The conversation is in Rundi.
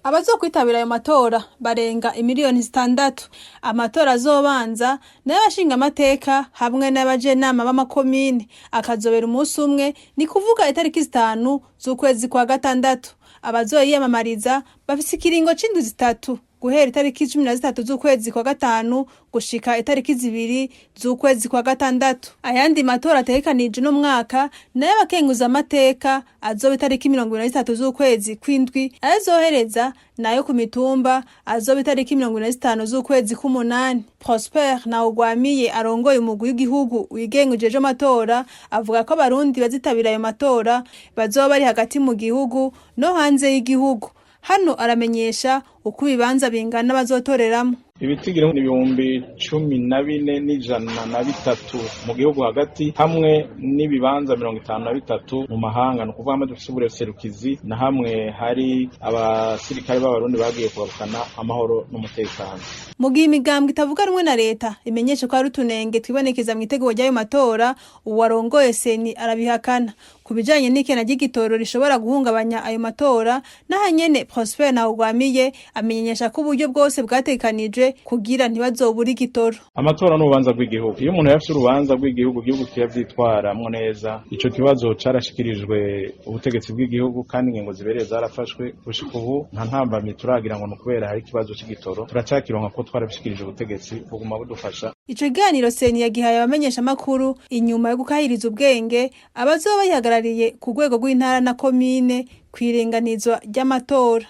Abazokwitabira ayo matora barenga imiliyoni 6. Amatora azobanza n'ay'abashinga amateka hamwe n'abajenama b'amakomine, akazobera umunsi umwe, ni kuvuga itariki 5 z'ukwezi kwa gatandatu. Abazoyiyamamariza bafise ikiringo c'indwi 3, guhera itariki 13 z'ukwezi kwa gatanu gushika itariki 2 z'ukwezi kwa gatandatu. Ayandi matora ategekanije uno mwaka nayo abakenguza amateka azoba itariki 23 z'ukwezi kw'indwi, azohereza nayo ku mitumba azoba itariki 25 z'ukwezi k'umunani. Prosper Ntawugwamiye, arongoye umugwi w'igihugu wigenga ujejwe amatora, avuga ko Abarundi bazitabira ayo matora bazoba bari hagati mu gihugu no hanze y'igihugu. Hano aramenyesha uko ibibanza bingana bazotoreramo. Ibitigiri ni 14,103 mu gihugu hagati, hamwe n'ibibanza 53 mu mahanga. Ni ukuvuga hamwe dufise ubuserukizi na hamwe hari abasirikare b'Abarundi bagiye kugarukana amahoro n'umutekano. Mu gihe imigambwe itavuga rumwe na leta imenyesha ko hari utunenge twibonekeza mw'itegurwa ry'ayo matora, uwarongoye CENI arabihakana. Ku bijanye n'ikena ry'igitoro rishobora guhungabanya ayo matora, n'aha nyene Prosper Ntawugwamiye amenyesha ko uburyo bwose bwategekanijwe kugira ntibazobure igitoro. Amatora n'urubanza rw'igihugu. Iyo umuntu yafise urubanza rw'igihugu, igihugu kiyavyitwaramwo neza. Ico kibazo carashikirijwe ubutegetsi bw'igihugu, kandi ingingo zibereye zarafashwe. Gushika ubu nta ntambamyi turagira ngo ni ukubera hari ikibazo c'igitoro. Turacakironka ko twarabishikirije ubutegetsi, buguma budufasha. Ico kiganiro CENI yagihaye abamenyeshamakuru inyuma yo gukahiriza ubwenge abazoba bayihagarariye ku rwego rw'intara na komine kw'iringanizwa ry'amatora.